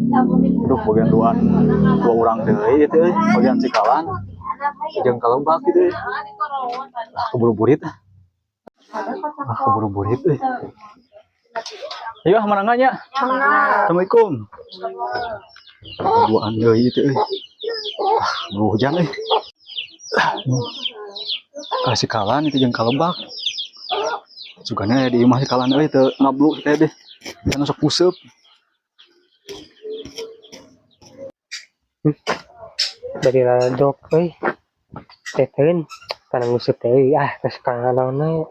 Duh, bagian duaan dua orang deui ieu teh euy, bagian sikalan jeung kalebak gitu euy. Ah, keburu burit ah. Ah, keburu burit euy. Ayo ah, mangga nya. Assalamualaikum. Duaan deui ieu teh euy. Ah, keburu hujan euy. Ah, sikalan itu jeung kalebak. Sugana di imah sikalan euy teu ngablu teh deh. Kan sok puseup. Dari radok euy. Teteun kana nguseup teh euy, ah geus kana naon.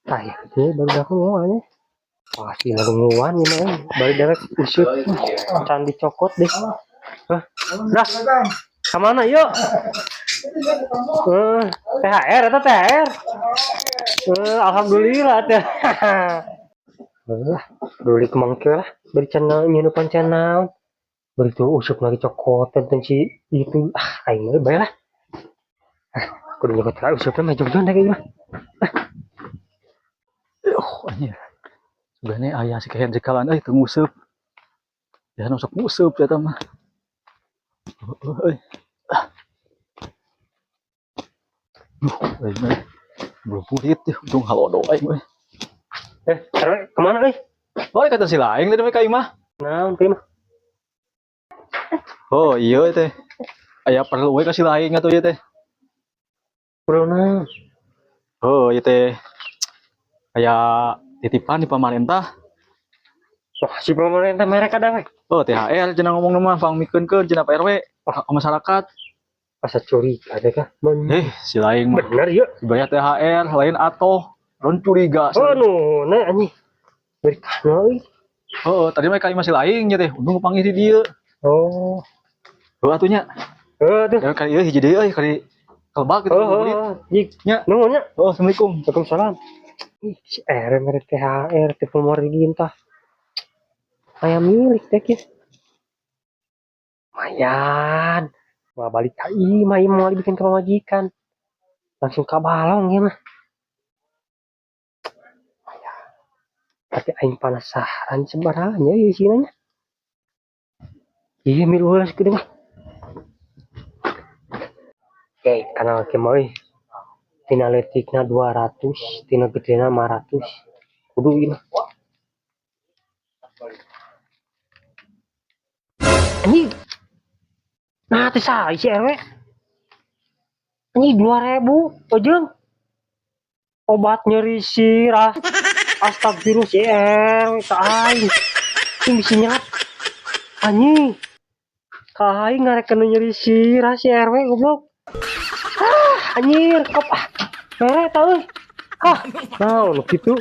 Ah ya kieu baru aku ngomongnya. Pasti ngarunguan ieu mah euy. Bari dewek useup can dicokot deh. Hah? Dah. Ka mana yuk? Eh, THR eta THR. Eh, alhamdulillah teh. Lah, beli kemangke lah, beri can nyenupan can naon. Beri tuh useup lagi cokotan teh si itu, ah aing mah bae lah. Ah, kudu nyokot ka usupna mah jogjon deh mah. Oh, anjir. Sugana aya si kehen sikalan euy teu nguseup. Ya nu sok nguseup eta mah. Heueuh euy. Ah. Duh, aing mah belum burit ya, untung halodo aing mah. Eh, RW kemana euy? Oh, kata si laing tadi mah ka imah. Naon teh mah? Oh, iya teh. Aya perlu we ka si laing atuh ieu teh. Perlu naon? Oh, ieu teh aya titipan di pamarentah. Wah, si pemerintah mereka dah we. Oh, THR cenah ngomong mah pangmikeunkeun cenah Pak RW ka masyarakat. Asa curiga deh kah? Men Eh, si laing mah bener yuk. dibayar THR lain atoh. Ron curiga. Oh, nu, nah anjing. Beri kana euy. Oh, tadi mah ka imah si laing nya teh. Untung kepanggih di dieu. Oh. Heuh atuh nya. Heuh tuh. Ya kali ieu hiji deui euy kali kalebak gitu. Oh, oh, jik. Nya. Nuhun nya. Oh, Assalamualaikum. Waalaikumsalam. Ih, si R mere THR teh pemerintah. Aya milik teh kieu. Lumayan. Wah, balik ka imah ieu moal dibikin ke pamajikan. Langsung ka balong ieu mah. Lumayan. Tapi aing penasaran sabaraha nya ieu isina nya. Iya milu heula sakedeung mah. Oke, kanal kieu mah euy. Tina leutikna 200, tina gedena 500. Kudu ieu mah. Anjing. Nah, teh saha si RW? Anjing 2000 ojeng. Obat nyeri sirah. Astagfirullah si RW ka aing. Ini bisa nyat. Anjing. Ka aing ngarekeun nyeri sirah si RW goblok. Ah, anjir, kop ah. Mere tah euy. Ah, naon kitu?